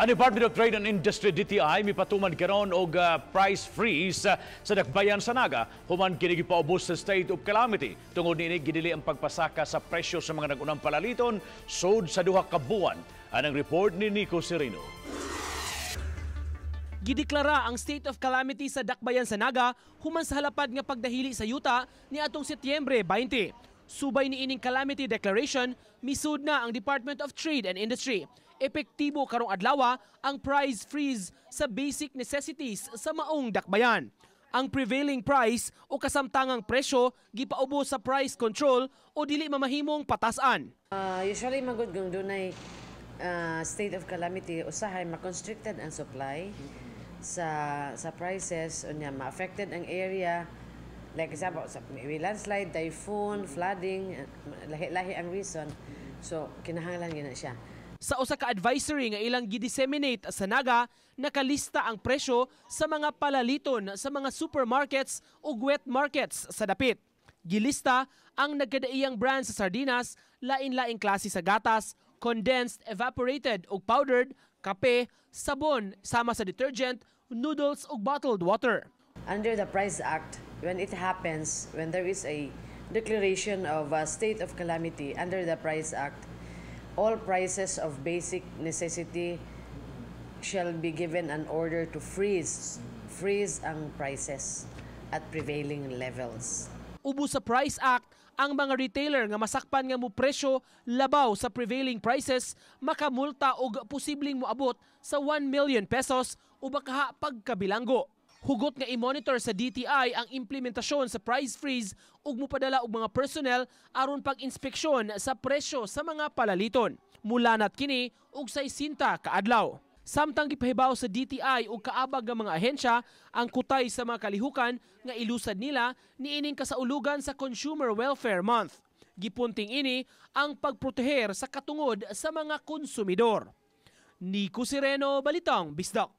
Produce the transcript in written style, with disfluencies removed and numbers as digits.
Ang Department of Trade and Industry, DTI, mipatuman karon og price freeze sa dakbayan sa Naga human kini gipaubos sa state of calamity. Tungod niini, gidili ang pagpasaka sa presyo sa mga nag-unang palaliton sud sa 2 ka buwan. Anang report ni Nico Sereno. Gideklara ang state of calamity sa dakbayan sa Naga human sa halapad nga pagdahili sa yuta ni atong Setyembre 20. Subay ni ining calamity declaration, misud na ang Department of Trade and Industry. Epektibo karong adlaw ang price freeze sa basic necessities sa maong dakbayan. Ang prevailing price o kasamtangang presyo gipaubos sa price control o dili mamahimong patasan. Usually magud kung dunay state of calamity, usahay ma-constricted ang supply sa prices, unya ma-affected ang area, like example sa maybe landslide, typhoon, flooding, lahi-lahi ang reason, so kinahanglan gyud na siya. Sa usa ka advisory nga ilang gidisseminate sa Naga, nakalista ang presyo sa mga palaliton sa mga supermarkets ug wet markets sa dapit. Gilista ang nagkadaiyang brand sa sardinas, lain-laing klase sa gatas, condensed, evaporated ug powdered, kape, sabon, sama sa detergent, noodles ug bottled water. Under the Price Act, when it happens, when there is a declaration of a state of calamity under the Price Act, all prices of basic necessity shall be given an order to freeze ang prices at prevailing levels. Ubos sa Price Act, ang mga retailer nga masakpan nga mo presyo labaw sa prevailing prices makamulta og posibleng moabot sa 1 million pesos o bakaha pagkabilanggo. Hugot nga i-monitor sa DTI ang implementasyon sa price freeze ug mopadala og mga personnel aron pag-inspeksyon sa presyo sa mga palaliton. Mulanat kini og 60 ka adlaw. Samtang gipahibaw sa DTI ug kaabag nga mga ahensya ang kutay sa mga kalihukan nga ilusad nila niining kasaulugan sa Consumer Welfare Month. Gipunting ini ang pagproteher sa katungod sa mga konsumidor. Nico Sereno, Balitang Bisdak.